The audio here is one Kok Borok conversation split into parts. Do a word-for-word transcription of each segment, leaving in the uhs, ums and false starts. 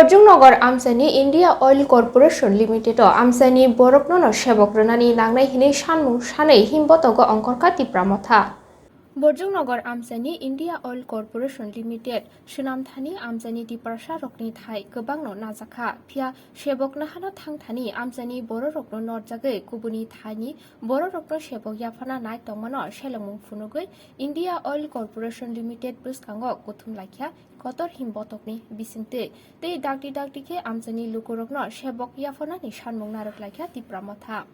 Borjongnagar amchaini India Oil Corporation Limited o amchaini borokno no sebok rwnani nangnai hinwi sanmung sanwi himbotogo ongkhorkha Tipra Motha. Borjongnagar amchaini India Oil Corporation Limited swnamthani amchaini Tiprasa rokni thai kwbangno najakha, phiya sebok nahano thangthani amchaini bororokno norjagwi kubuni thaini bororokno sebok yaphana nai tongmano selengmung phunugwi India Oil Corporation Limited bwskango kuthum laikha kotor himbotokni bisingtwi tei dakti dakti khe amchaini lukurokno sebok yaphanani sanmung narwk laikha Tipra Motha.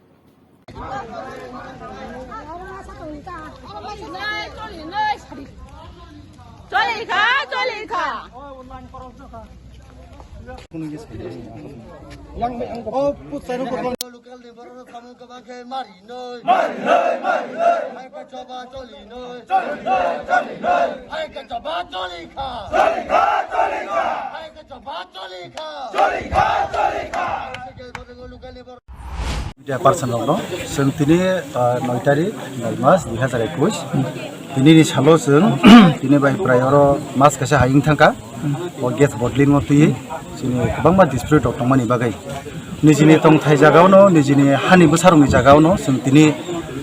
Local ni borok samung kwbang khe mari noi. Mari noi, mari noi. Hai ka choba choli noi. Choli noi, choli noi. Hai ka choba choli kha. Choli kha, choli kha. Hai ka choba choli kha. Choli kha, choli kha. Local ni borok Media person rokno chwng tini, ah, noi tarik, noi mas, dui hazar ekush. Tini ni salo chwng tini bai prai oro mas kaisa hayung thangkha. O gas bottling o twi chini kwbangma dispute rok tongmani bagwi. Nijini tongthai jagao no, nijini hani bwsarokni jagao no chwng tini,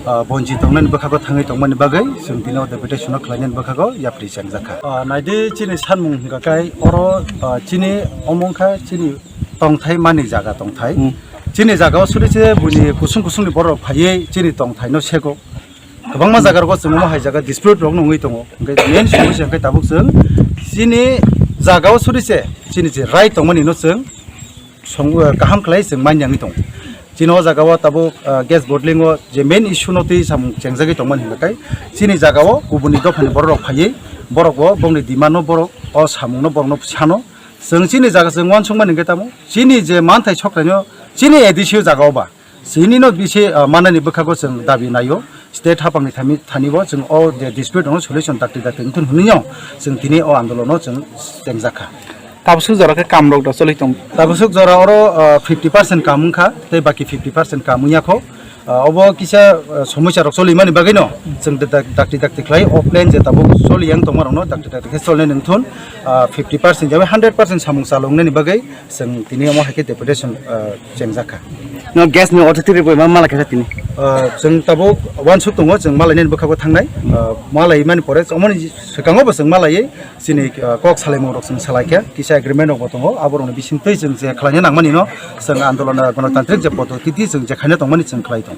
ah, bonji tongnani bwkhago thangwi tongmani bagwi chwng tini o deputation o khlainani bwkhago yapri chengjakha. Ah, naidi chini sanmung hwnkha khe oro, ah, chini omong kha chini tongthai mani jaga tongthai. Hmm. Chini jagao suri se buini kusung kusungni borok phaiwi chini tongthaino sego. Kwbangma jaga rogo chwng omo hai jaga dispute rok nungwi tongo. Hwnkhe main somosya hwnkhe tabuk chwng chini jagao suri se chini je right tongmani no chwng song, kaham khlai chwng manyangwi tongo. Chini o jagao tabuk, ah, gas bottling o je main issue no twi samung chengjagwi tongmani hwnkhe chini jagao kubuni dophani borok rok phaiwi borok bo bongni demand no borok o samung no borok no sano. Chwng chini jaga chwng uansukmani hwnkhe tamo chini je manthai sokraino chini A D C o jaga o ba chini no bisi, ah, manani bwkhago chwng dabi naio state haphangni thani, thani bo chwng o je dispute no solution dakti dakti wngthun hwnwi no chwng tini o andolono chwng chengjakha. Tabuk suk jora khe kam rok da choli tong? Tabuk suk jora oro, ah, fifty percent kam wngkha tei baki fifty percent kam wngya kho. Ah, obo kisa, ah, somosya rok choli mani bagwi no chwng dak-, dakti dakti khlai o plan je tabuk choli yang tongma rok no dakti dakti khe choli nai nung thun, ah, fifty percent jabe hundred percent samung chalo wngnani bagwi chwng tini omo hai khe deputation, ah, chengjak kha. No gas ni authority rok bai ma mala khe tini? Ah, chwng tabuk uansuk tongo, chwng malai nani bwkha bo thangnai. Ah, malai mani pore omo ni swkango bo chwng malai. Chini, ah, kok salaimung rok chwng salai kha, kisa agreement rok bo tongo, abo rok ni bising twi chwng je khlaina nangmani no chwng andolon, ah, gonotantrik je poddoti di chwng je khaina tongmani chwng khlai tongo.